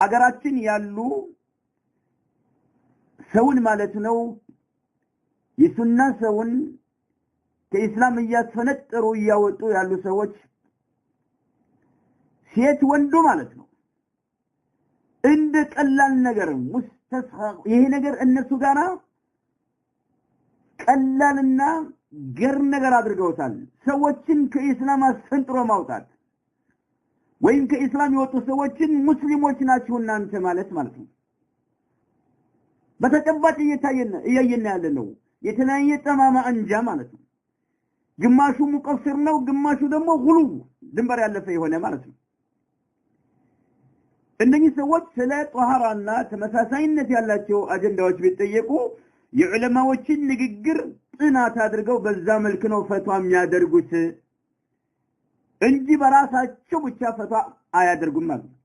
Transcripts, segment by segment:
አገራችን ያሉ ሰውን ማለት ነው የሱና ሰውን ከኢስላም እያስፈነጠሩ እያወጡ ያሉ ሰዎች ሴት ወንዱ ማለት ነው እንደ ቀላል ነገር ሙስተስኸ ይሄ ነገር እነሱ ጋራ ቀላልና ገር ነገር አድርገውታል። ሰዎችን ከኢስላም አስፈንጥሮ ማውጣት ወይም ከኢስላም የወጡ ሰዎችን ሙስሊሞች ናችሁ እናንተ ማለት ማለት ነው። በተጨባጭ እያየን ያለ ነው። የተለያየ ጠማማ አንጃ ማለት ነው። ግማሹ ሙቀስር ነው፣ ግማሹ ደግሞ ጉሉ ድንበር ያለፈ የሆነ ማለት ነው። እነኚህ ሰዎች ስለ ጧሃራና ተመሳሳይነት ያላቸው አጀንዳዎች ቢጠየቁ የዑለማዎችን ንግግር ጥናት አድርገው በዛ መልክ ነው ፈትዋ የሚያደርጉት እንጂ በራሳቸው ብቻ ፈትዋ አያደርጉም ማለት ነው።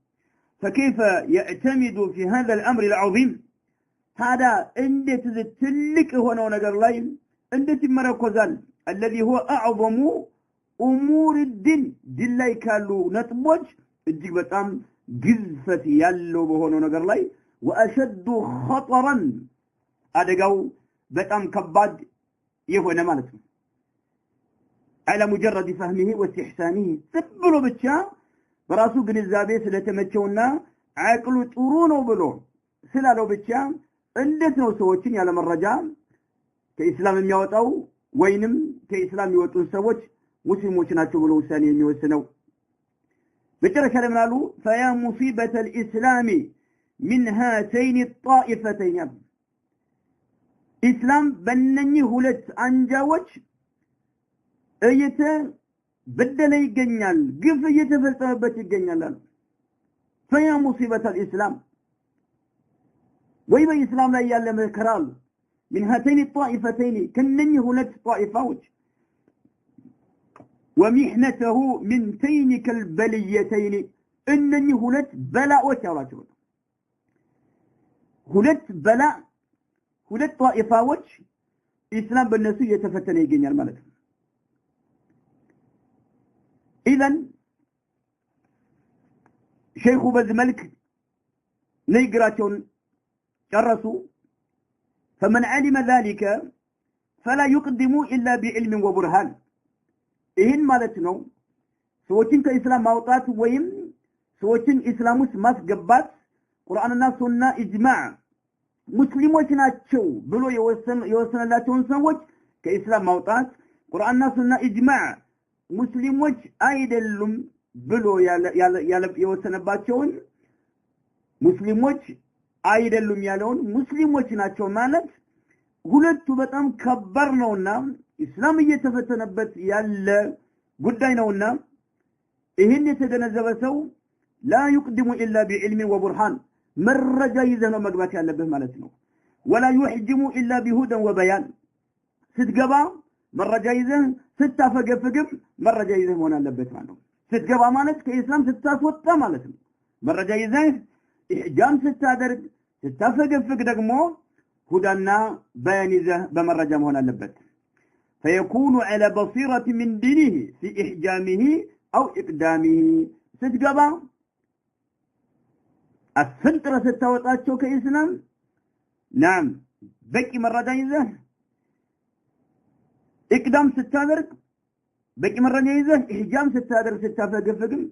فكيف يعتمد في هذا الأمر العظيم ታዲያ እንዴት ትልቅ የሆነው ነገር ላይ እንዴት ይመረኮዛል? الذي هو أعظم أمور الدين ዲን ላይ ካሉ ነጥቦች እጅግ በጣም ግዝፈት ያለው በሆነው ነገር ላይ وأشد خطرا አደጋው በጣም ከባድ የሆነ ማለት ነው። على مجرد فهمه واستحسانه ዝም ብሎ ብቻ በራሱ ግንዛቤ ስለተመቸውና አቅሉ ጥሩ ነው ብሎ ስላለው ብቻ እንዴት ነው ሰዎችን ያለ መረጃ ከኢስላም የሚያወጣው ወይንም ከኢስላም የወጡ ሰዎች ሙስሊሞች ናቸው ብሎ ውሳኔ የሚወስነው? መጨረሻ ላይ ምን አሉ? فيا مصيبة الإسلام من هاتين الطائفتين ኢስላም በእነኚህ ሁለት አንጃዎች እየተበደለ ይገኛል፣ ግፍ እየተፈጸመበት ይገኛል አሉ። فيا مصيبة الإسلام ወይ በኢስላም ላይ ያለ መከራ አሉ። من هاتين الطائفتين ከእነኚህ ሁለት ጣኢፋዎች ومحنته من تينك البليتين እነኚህ ሁለት በላዎች አሏቸው። ሁለት በላ ሁለት ጣኢፋዎች ኢስላም በእነሱ እየተፈተነ ይገኛል ማለት ነው። ኢዘን ሼኹ በዚህ መልክ ንግግራቸውን ጨረሱ። فمن علم ذلك فلا يقدم إلا بعلم وبرهان ይህን ማለት ነው ሰዎችን ከኢስላም ማውጣት ወይም ሰዎችን ኢስላም ውስጥ ማስገባት ቁርአንና ሱና ኢጅማዕ ሙስሊሞች ናቸው ብሎ የወሰነላቸውን ሰዎች ከኢስላም ማውጣት፣ ቁርአንና ሱና ኢጅማዕ ሙስሊሞች አይደሉም ብሎ የወሰነባቸውን ሙስሊሞች አይደሉም ያለውን ሙስሊሞች ናቸው ማለት ሁለቱ በጣም ከባድ ነውና ኢስላም እየተፈተነበት ያለ ጉዳይ ነውና ይህን የተገነዘበ ሰው لا يقدم إلا بعلم وبرهان መረጃ ይዘህ ነው መግባት ያለብህ ማለት ነው። ولا يحجم إلا بهدى وبيان ስትገባ መረጃ ይዘህ ስታፈገፍግም መረጃ ይዘህ መሆን አለበት ማለት ነው። ስትገባ ማለት ከኢስላም ስታስወጣ ማለት ነው። መረጃ ይዘህ ኢሕጃም ስታደርግ ስታፈገፍግ ደግሞ ሁዳና በያን ይዘህ በመረጃ መሆን አለበት። فيكون على بصيرة من دينه في إحجامه أو إقدامه ስትገባ አስፈንጥረህ ስታወጣቸው ከኢስላም ናም በቂ መረጃ ይዘህ ኢቅዳም ስታደርግ በቂ መረጃ ይዘህ ኢሕጃም ስታደርግ ስታፈገፍግም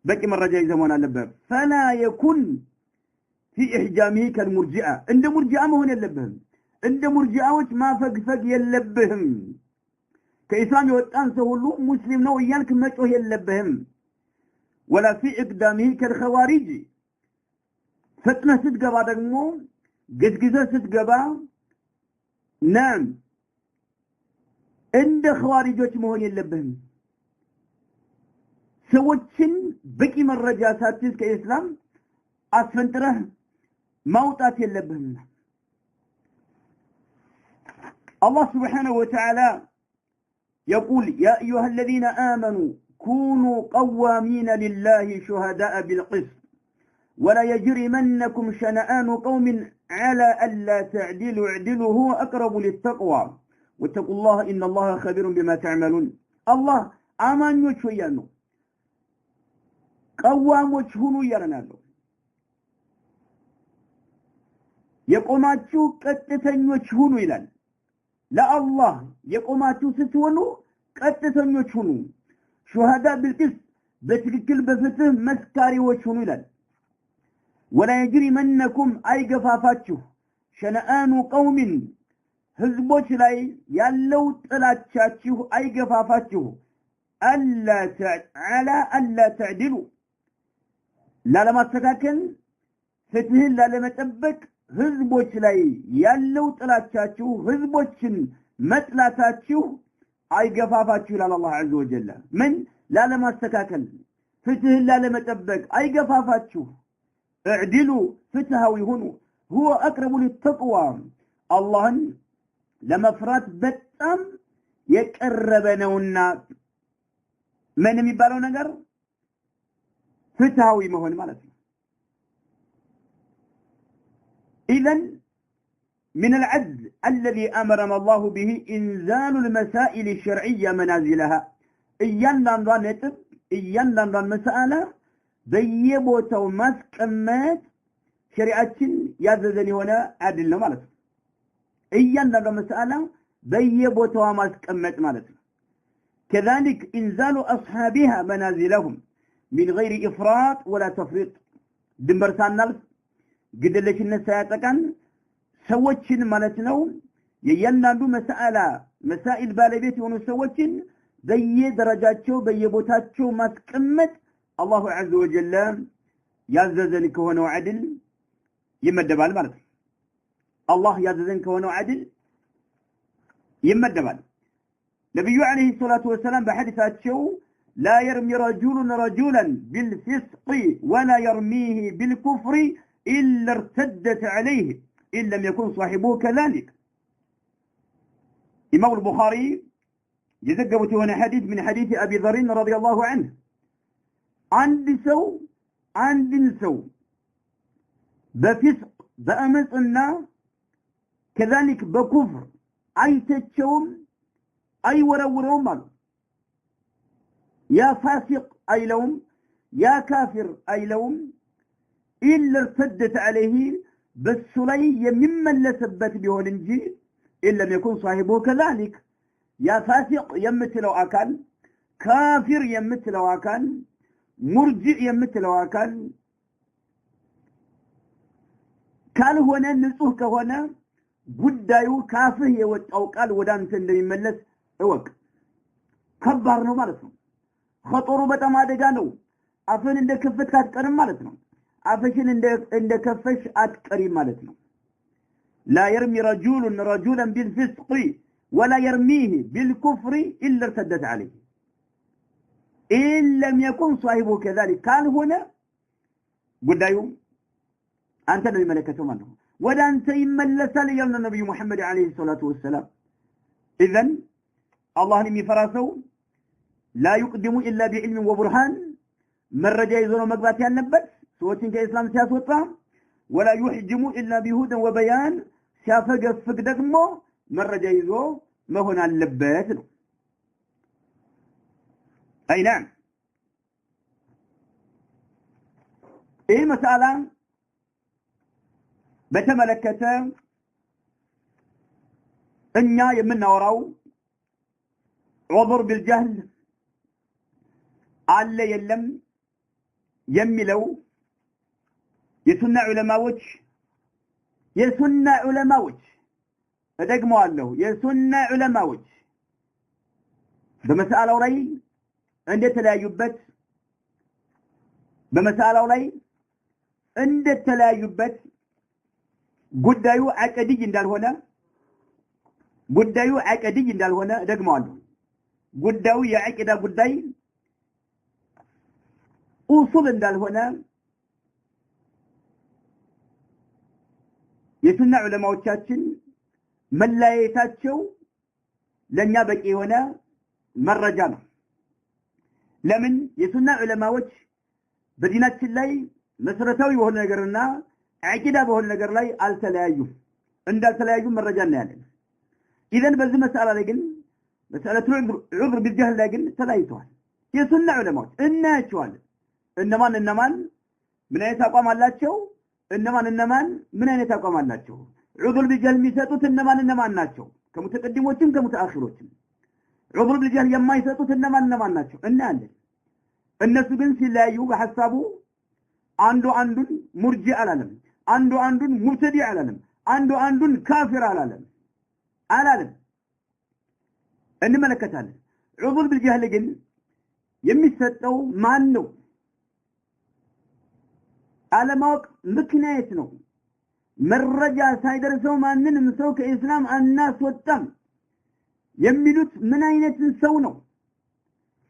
በቂ መረጃ ይዘህ መሆን አለበት። فلا يكن في إحجامه كالمرجئة እንደ ሙርጂአ መሆን የለብህም። እንደ ሙርጂአዎች ማፈግፈግ የለብህም። ከኢስላም የወጣን ሰው ሁሉ ሙስሊም ነው እያልክ መጮህ የለብህም። ولا في إقدامه كالخوارج ፈጥነህ ስትገባ ደግሞ ገዝግዘህ ስትገባ ናም እንደ ኸዋሪጆች መሆን የለብህም። ሰዎችን በቂ መረጃ ሳትይዝ ከኢስላም አስፈንጥረህ ማውጣት የለብህም። አላህ سبحانه وتعالى يقول يا أيها الذين آمنوا كونوا قوامين لله شهداء بالقسط ولا يجرمنكم شنآن قوم على ألا تعدلوا اعدلوا هو أقرب للتقوى واتقوا الله إن الله خبير بما تعملون። አላህ አማኞች ሆይ እያለ ነው፣ ቀዋሞች ሁኑ እያለን ያለው። የቆማችሁ ቀጥተኞች ሁኑ ይላል። ለአላህ የቆማችሁ ስትሆኑ ቀጥተኞች ሁኑ። ሹሃዳ ቢልቅስጥ በትክክል በፍትህ መስካሪዎች ሁኑ ይላል። ወላ የጅሪመነኩም አይገፋፋችሁ ሸነአኑ ቀውሚን ህዝቦች ላይ ያለው ጥላቻችሁ አይገፋፋችሁ አላ ተዕድሉ ላለማስተካከል ፍትህን ላለመጠበቅ ህዝቦች ላይ ያለው ጥላቻችሁ ህዝቦችን መጥላታችሁ አይገፋፋችሁ ይላል አላህ ዐዘ ወጀል። ምን ላለማስተካከል ፍትህን ላለመጠበቅ አይገፋፋችሁ። እዕድሉ ፍትሃዊ ሁኑ። ሁወ አቅረቡ ሊተቅዋ አላህን ለመፍራት በጣም የቀረበ ነውና ምን የሚባለው ነገር ፍትሃዊ መሆን ማለት ነው። إذن من العدل الذي أمرنا الله به إنزال المسائل الشرعية منازلها እያንዳንዷን ነጥብ እያንዳንዷን መስአላ በየቦታው ማስቀመጥ ሸሪዓችን ያዘዘን የሆነ አድል ነው ማለት ነው። እያንዳንዷ መስአላ በየቦታዋ ማስቀመጥ ማለት ነው። كذلك إنزال أصحابها منازلهم من غير إفراط ولا تفريط ድንበር ሳናልፍ ግድለሽነት ሳያጠቃን ሰዎችን ማለት ነው የእያንዳንዱ መስአላ መሳኢል ባለቤት የሆኑ ሰዎችን በየደረጃቸው በየቦታቸው ማስቀመጥ አላሁ ዐዘ ወጀል ያዘዘን ከሆነው ዐድል ይመደባል ማለት ነው። አላህ ያዘዘን ከሆነው ዐድል ይመደባል። ነብዩ ዐለይሂ ሰላቱ ወሰላም በሐዲሳቸው لا يرمي رجل رجلا بالفسق ولا يرميه بالكفر إلا ارتدت عليه إن لم يكن صاحبه كذلك. إمام البخاري يذكرت هنا حديث من حديث أبي ذر رضي الله عنه عند سو بفسق بأمصنا كذلك بكفر أي تتشوم أي ورورهم يا فاسق أي لوم يا كافر أي لوم إلا ارتدت عليه بالسلي ممن لسبت به الإنجيل إن لم يكن صاحبه كذلك. يا فاسق يمتلو أكل كافر يمتلو أكل مرجع يمتلو أكل كان هنا نصوه كهنا ጉዳዩ ካፍህ የወጣው ቃል ወደ አንተ እንደሚመለስ እወቅ። ከባድ ነው ማለት ነው። خطሩ በጣም አደጋ ነው። አፍህን እንደከፈትክ አትቀርም ማለት ነው። አፍሽን እንደከፈሽ አትቀሪም ማለት ነው። لا يرمي رجل رجلا بالفسق ولا يرميه بالكفر إلا ارتدت عليه إن لم يكن صاحبه كذلك. ካልሆነ ጉዳዩ አንተ ነው የሚመለከተው ማለት ነው። ወደ አንተ ይመለሳል ያለው ነብዩ መሐመድ አለይሂ ሰላቱ ወሰላም። ኢዘን አላህን የሚፈራ ሰው لا يقدم إلا بعلم وبرهان መረጃ ይዞ ነው መግባት ያለበት ሰዎችን ከእስላም ሲያስወጣ። ولا يحجم إلا بهدى وبيان ሲያፈገፍግ ደግሞ መረጃ ይዞ መሆን አለበት ነው። أي نعم ይህ መስአላ በተመለከተ እኛ የምናወራው ዑذር ቢልጀህል አለ የለም የሚለው የሱና ዑለማዎች እደግመዋለሁ፣ የሱና ዑለማዎች በመስአላው ላይ እንደተለያዩበት በመስአላው ላይ እንደተለያዩበት ጉዳዩ አቀድይ እንዳልሆነ ጉዳዩ አቀድይ እንዳልሆነ እደግመዋለሁ። ጉዳዩ የዐቂዳ ጉዳይ ኡሱል እንዳልሆነ የሱና ዑለማዎቻችን መለያየታቸው ለኛ በቂ የሆነ መረጃ ነው። ለምን የሱና ዑለማዎች በዲናችን ላይ መሰረታዊ በሆነ ነገርና ዐቂዳ በሆነ ነገር ላይ አልተለያዩም። እንዳልተለያዩ መረጃ እናያለን። ኢዘን በዚህ መስአላ ላይ ግን መስአለቱ ዑዝር ቢልጀህል ላይ ግን ተለያይተዋል። የሱና ዑለማዎች እናያቸዋለን። እነማን ምን አይነት አቋም አላቸው? እነማን እነማን ምን አይነት አቋም አላቸው? عذر بالجهل የሚሰጡት እነማን እነማን ናቸው? ከሙተቀዲሞችም ከሙተአኺሮችም عذر بالجهل የማይሰጡት እነማን እነማን ናቸው እናያለን። እነሱ ግን ሲለያዩ በሐሳቡ አንዱ አንዱን ሙርጂ አላለም፣ አንዱ አንዱን ሙብተዲ አላለም፣ አንዱ አንዱን ካፊር አላለም። እንመለከታለን። عذر بالجهل ግን የሚሰጠው ማን ነው? አለማወቅ ምክንያት ነው። መረጃ ሳይደርሰው ማንንም ሰው ከኢስላም አናስወጣም የሚሉት ምን አይነትን ሰው ነው?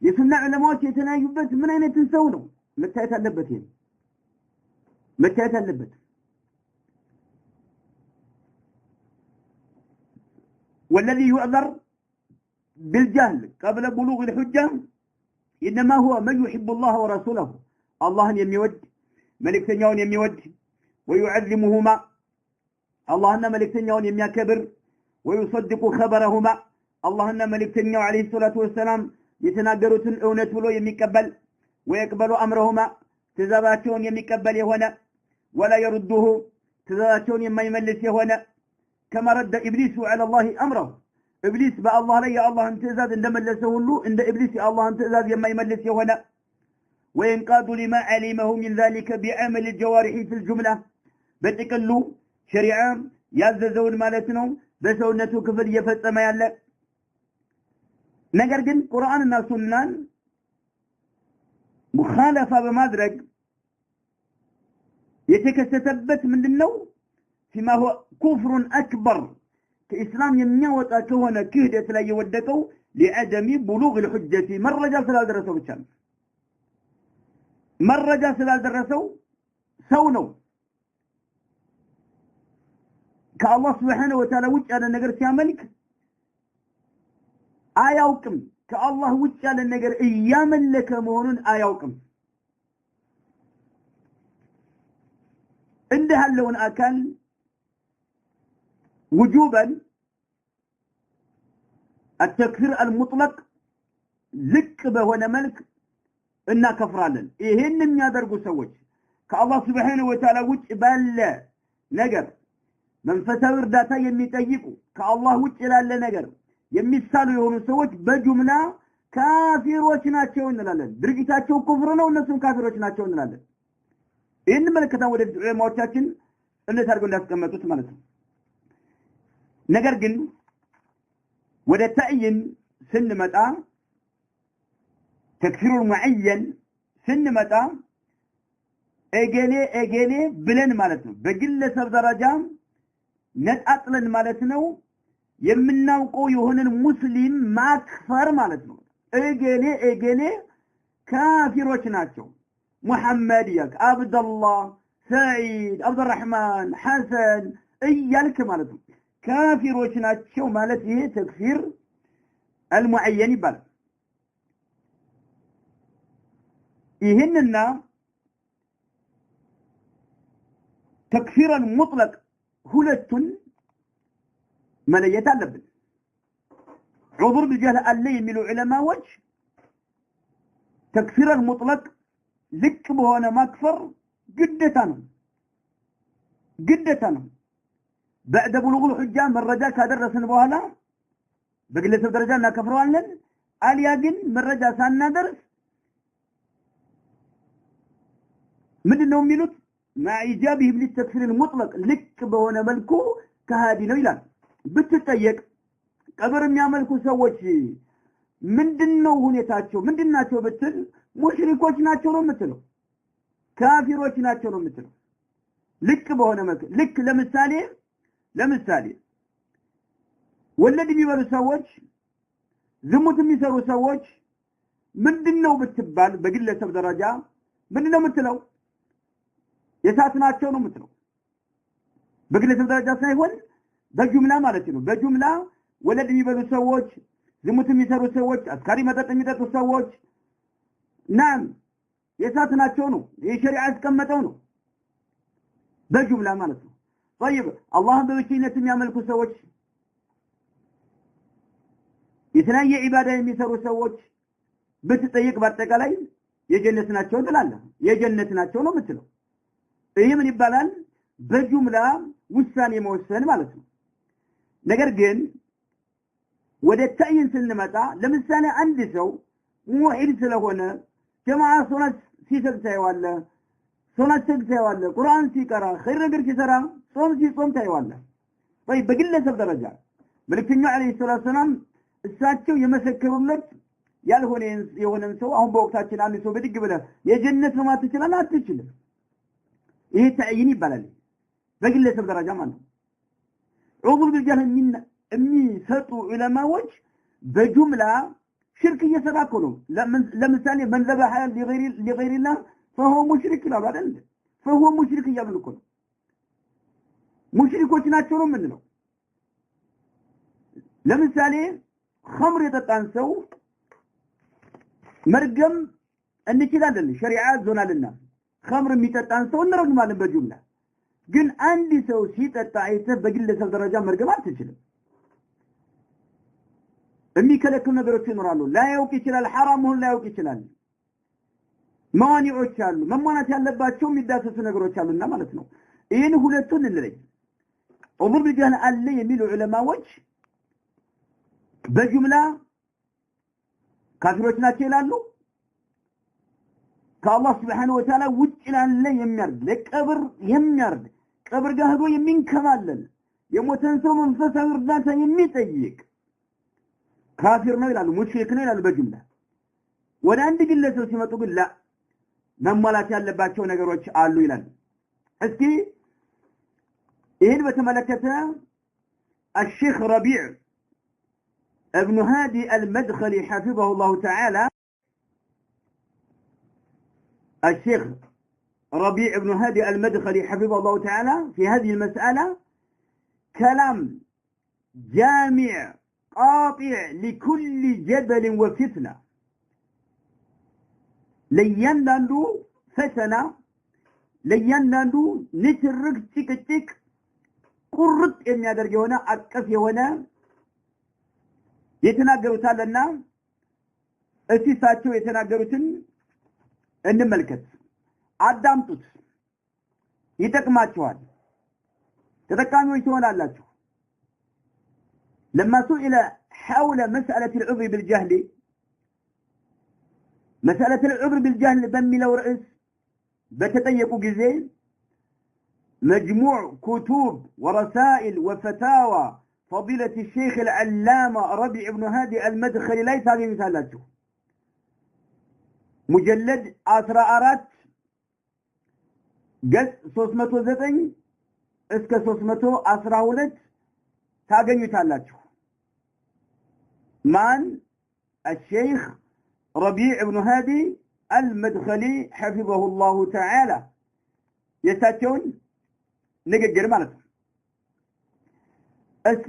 የሱና ዑለማዎች የተለያዩበት ምን አይነትን ሰው ነው? መታየት አለበት። ይሄ መታየት አለበት። والذي يعذر بالجهل قبل بلوغ الحجة إنما هو من يحب الله ورسوله، الله يميود ملكتنيون يميود ويعظمهما، اللهم ملكتنيون يميكبر ويصدق خبرهما، اللهم ملكتنيو عليه الصلاة والسلام يتناገሩትን እውነት ብሎ የሚቀበል ويقبل أمرهما ትእዛዛቸውን የሚቀበል የሆነ ولا يرده ትእዛዛቸውን የማይመልስ የሆነ كما رد إبليس على الله أمره، إبليس በአላህ ላይ የአላህን ትእዛዝ እንደመለሰ ሁሉ እንደ ኢብሊስ የአላህን ትእዛዝ የማይመልስ የሆነ وينقاد لما علمه من ذلك بعمل الجوارح في الجملة በጥቅሉ ሸሪዓ ያዘዘውን ማለት ነው በሰውነቱ ክፍል እየፈጸመ ያለ። ነገር ግን ቁርአንና ሱናን ሙኻለፋ በማድረግ የተከሰተበት ምንድነው? فيما هو كفر أكبر ከኢስላም የሚያወጣ ከሆነ ክህደት ላይ የወደቀው لعدم بلوغ الحجة መረጃ ስላልደረሰው ብቻ ነው። መረጃ ስላልደረሰው ሰው ነው ከአላህ سبحانه وتعالى ውጭ ያለ ነገር ሲያመልክ አያውቅም። ከአላህ ውጭ ያለ ነገር እያመለከ መሆኑን አያውቅም። እንዲህ ያለውን አካል وجوبا التكفير المطلق ልክ በሆነ መልክ እናከፍራለን። ይሄን የሚያደርጉ ሰዎች ከአላህ سبحانه وتعالى ውጭ ባለ ነገር መንፈሳዊ እርዳታ የሚጠይቁ ከአላህ ውጭ ላለ ነገር የሚሳሉ የሆኑ ሰዎች በጅምላ ካፊሮች ናቸው እንላለን። ድርጊታቸው ኩፍር ነው፣ እነሱም ካፊሮች ናቸው እንላለን። ይህን መልከታ ወደፊት ዑለማዎቻችን እንዴት አድርገው እንዳስቀመጡት ማለት ነው። ነገር ግን ወደ ተዕይን ስንመጣ ተክፊሩል ሙዐየን ስንመጣ እገሌ እገሌ ብለን ማለት ነው በግለሰብ ደረጃ ነጣጥለን ማለት ነው የምናውቀው የሆነን ሙስሊም ማክፈር ማለት ነው። እገሌ እገሌ ካፊሮች ናቸው፣ ሙሐመድ እያልክ አብደላህ፣ ሰዒድ፣ አብዱራህማን፣ ሐሰን እያልክ ማለት ነው ካፊሮች ናቸው ማለት ይሄ ተክፊር አልሙዐየን ይባላል። ይህንና ተክፊር አልሙጥለቅ ሁለቱን መለየት አለብን። ዑذር ቢልጀህል አለ የሚሉ ዑለማዎች ተክፊር አልሙጥለቅ ልክ በሆነ ማክፈር ግዴታ ነው፣ ግዴታ ነው። بعد بلوغ الحجة መረጃ ካደረስን በኋላ በግለሰብ ደረጃ እናከፍረዋለን። አልያ ግን መረጃ ሳናደርስ ምንድነው የሚሉት? مع إيجابهم للتكفير المطلق ልክ በሆነ መልኩ ከሃዲ ነው ይላል። ብትጠየቅ ቀብር የሚያመልኩ ሰዎች ምንድነው ሁኔታቸው ምንድናቸው ብትል ሙሽሪኮች ናቸው ነው የምትለው፣ ካፊሮች ናቸው ነው የምትለው። ልክ በሆነ መልኩ ልክ ለምሳሌ ወለድ የሚበሉ ሰዎች፣ ዝሙት የሚሰሩ ሰዎች ምንድነው ብትባል በግለሰብ ደረጃ ምንድነው የምትለው? የሳት ናቸው ነው የምትለው። በግለሰብ ደረጃ ሳይሆን በጅምላ ማለት ነው። በጅምላ ወለድ የሚበሉ ሰዎች፣ ዝሙት የሚሰሩ ሰዎች፣ አስካሪ መጠጥ የሚጠጡ ሰዎች ናም የሳት ናቸው ነው። ይሄ ሸሪዓ ያስቀመጠው ነው በጅምላ ማለት ነው። طيب አላህን በብቸኝነት የሚያመልኩ ሰዎች፣ የተለያየ ዒባዳ የሚሰሩ ሰዎች ብትጠይቅ በአጠቃላይ የጀነት ናቸው ትላለህ። የጀነት ናቸው ነው የምትለው። ይሄ ምን ይባላል? በጁምላ ውሳኔ መወሰን ማለት ነው። ነገር ግን ወደ ተዕይን ስንመጣ ለምሳሌ አንድ ሰው ሙሂድ ስለሆነ ጀማዓ ሶላት ሲሰግድ ታየዋለህ፣ ሶላት ሲሰግድ ታየዋለህ፣ ቁርአን ሲቀራ፣ ኸይር ነገር ሲሰራ፣ ጾም ሲጾም ታየዋለህ። ወይ በግለሰብ ደረጃ መልእክተኛው ዓለይሂ ሰላቱ ወሰላም እሳቸው የመሰከሩለት ያልሆነ የሆነን ሰው አሁን በወቅታችን አንድ ሰው ብድግ ብለህ የጀነት ነው ማለት ትችላለህ? አትችልም። ይሄ ተዕይን ይባላል፣ በግለሰብ ደረጃ ማለት ነው። ዑዝር ቢልጀህል የሚሰጡ ዑለማዎች በጁምላ ሽርክ እየሰራ እኮ ነው። ለምሳሌ መን ዘበሐ ሊገይሪላህ ፈሁወ ሙሽሪክ ይላሉ አይደል? ፈሁወ ሙሽሪክ እያሉ እኮ ነው። ሙሽሪኮች ናቸው ነው የምንለው። ለምሳሌ ኸምር የጠጣን ሰው መርገም እንችላለን፣ ሸሪዓ አዞናልና ኸምር የሚጠጣን ሰው እንረግማለን በጁምላ። ግን አንድ ሰው ሲጠጣ አይተህ በግለሰብ ደረጃ መርገም አትችልም። የሚከለክሉ ነገሮች ይኖራሉ። ላያውቅ ይችላል፣ ሐራም መሆኑን ላያውቅ ይችላል። መዋኒዖች አሉ፣ መሟላት ያለባቸው የሚዳሰሱ ነገሮች አሉና ማለት ነው። ይህን ሁለቱን እንለይ። ዑዝር ቢልጀህል አለ የሚሉ ዑለማዎች በጁምላ ካፊሮች ናቸው ይላሉ። ከአላህ ስብሓነሁ ወተዓላ ውጭ ላለ የሚያርድ፣ ለቀብር የሚያርድ፣ ቀብር ጋር ሄዶ የሚንከባለል፣ የሞተን ሰው መንፈሳዊ እርዳታ የሚጠይቅ ካፊር ነው ይላሉ፣ ሙሽሪክ ነው ይላሉ በጅምላ። ወደ አንድ ግለሰብ ሲመጡ ግን ላ መሟላት ያለባቸው ነገሮች አሉ ይላሉ። እስኪ ይህን በተመለከተ الشيخ ربيع ابن هادي المدخلي حفظه الله تعالى، الشيخ ربيع ابن هادي المدخلي حفظه الله تعالى في هذه المسألة كلام جامع قاطع لكل جدل وفتنة. ለእያንዳንዱ ፈተና፣ ለእያንዳንዱ ንትርክ፣ ጭቅጭቅ ቁርጥ የሚያደርግ የሆነ አቀፍ የሆነ የተናገሩት አለና እስቲ እሳቸው የተናገሩትን እንመልከት። አዳምጡት፣ ይጠቅማችኋል፣ ተጠቃሚዎች ትሆናላችሁ። لما سئل حول مسألة العذر بالجهل، مسألة العذر بالجهل በሚለው ርዕስ በተጠየቁ ጊዜ مجموع كتب ورسائل وفتاوى فضيلة الشيخ العلامة ربيع بن هادي المدخلي ላይ ታገኙታላችሁ። مجلد 14 ገጽ 309 እስከ 312 ታገኙታላችሁ። ማን? الشيخ ربيع بن هادي المدخلي حفظه الله تعالى የእሳቸውን ንግግር ማለት ነው። እስኪ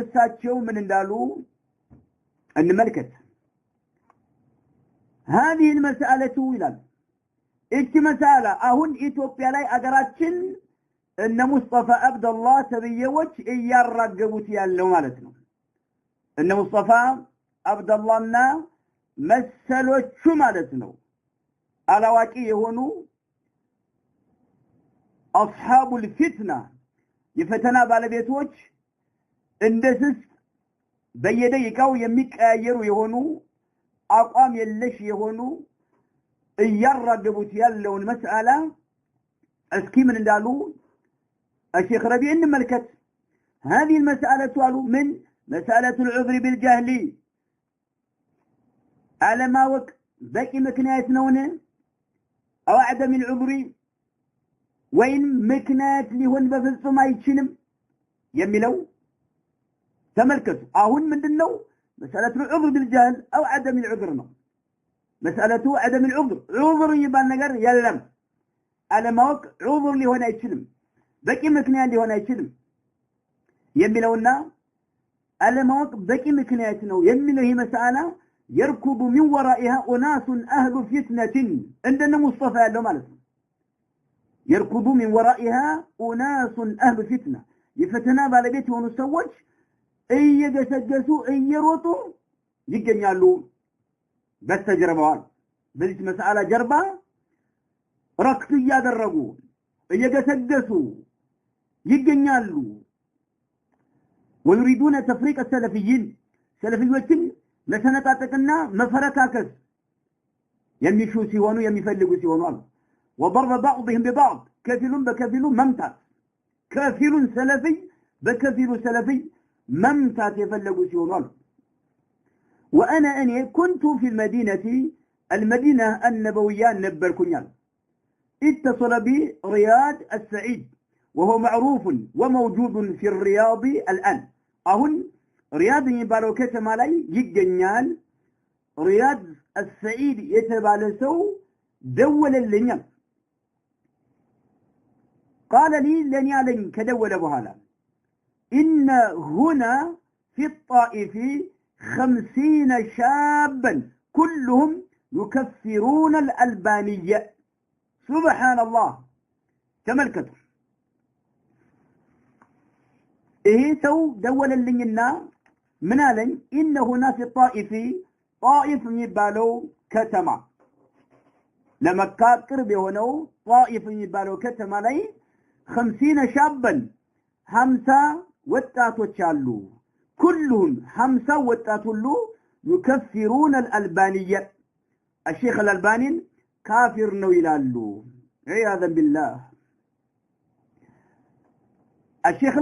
እሳቸው ምን እንዳሉ እንመልከት። هذه المسألة ይላል። እቺ መስአላ አሁን ኢትዮጵያ ላይ አገራችን እነ ሙስጠፋ አብደላህ ተብዬዎች እያራገቡት ያለው ማለት ነው። እነ ሙስጠፋ አብደላህና መሰሎቹ ማለት ነው። አላዋቂ የሆኑ አስሐቡል ፊትና የፈተና ባለቤቶች እንደ ስስ በየደቂቃው የሚቀያየሩ የሆኑ አቋም የለሽ የሆኑ እያራገቡት ያለውን መስአላ እስኪ ምን እንዳሉ الشيخ ربيع እንመልከት። هذه المسألة አሉ ምን مسألة العذر بالجهل አለማወቅ በቂ ምክንያት ነውን? أو عدم العذر ወይም ምክንያት ሊሆን በፍጹም አይችልም የሚለው ተመልከቱ። አሁን ምንድነው مسألة العذر بالجهل أو عدم العذر ነው። مسألة عدم العذر عذር የሚባል ነገር የለም። አለማወቅ ዑዝር ሊሆን አይችልም፣ በቂ ምክንያት ሊሆን አይችልም የሚለውና አለማወቅ በቂ ምክንያት ነው የሚለው ይህ መስአላ يركض من ورائها أناس أهل فتنة እንደነ ሙስጠፋ ያለው ማለት ነው። يركض من ورائها أناس أهل فتنة የፈተና ባለቤት የሆኑ ሰዎች እየገሰገሱ እየሮጡ ይገኛሉ በስተጀርባዋ። በዚህ መስአላ ጀርባ ረክቱ እያደረጉ እየገሰገሱ ይገኛሉ። ወይሪዱነ ተፍሪቅ ሰለፊይን ሰለፊዮችን መሰነጣጠቅና መፈረካከስ የሚሹ ሲሆኑ የሚፈልጉ ሲሆኑ አሉ። ወضرب بعضهم ببعض ከፊሉን በከፊሉ መምታት፣ ከፊሉን ሰለፊይ በከፊሉ ሰለፊይ መምታት የፈለጉ ሲሆኑ አሉ። ወአና እኔ ኩንቱ ፊ ልመዲነቲ አልመዲና አነበውያ ነበርኩኛል። اتصل بي رياض السعيد وهو معروف وموجود في الرياض الآن አሁን ሪያድ የሚባለው ከተማ ላይ ይገኛል። ሪያድ አልሰዒድ የተባለ ሰው ደወለልኛል። قال لي ለኔ አለኝ ከደወለ በኋላ إن هنا في الطائف 50 شابا كلهم يكفرون الألبانية። سبحان الله። ተመልከቱ፣ ይሄ ሰው ደወለልኝና ምን አለኝ? إن هنا في الطائف ጣኢፍ የሚባለው ከተማ ለመካ ቅርብ የሆነው ጣኢፍ የሚባለው ከተማ ላይ 50 شابا 50 ወጣቶች አሉ። كلهم 50 ወጣት ሁሉ يكفرون الألبانية الشيخ አልአልባኒን ካፊር ነው ይላሉ። عياذا بالله። الشيخ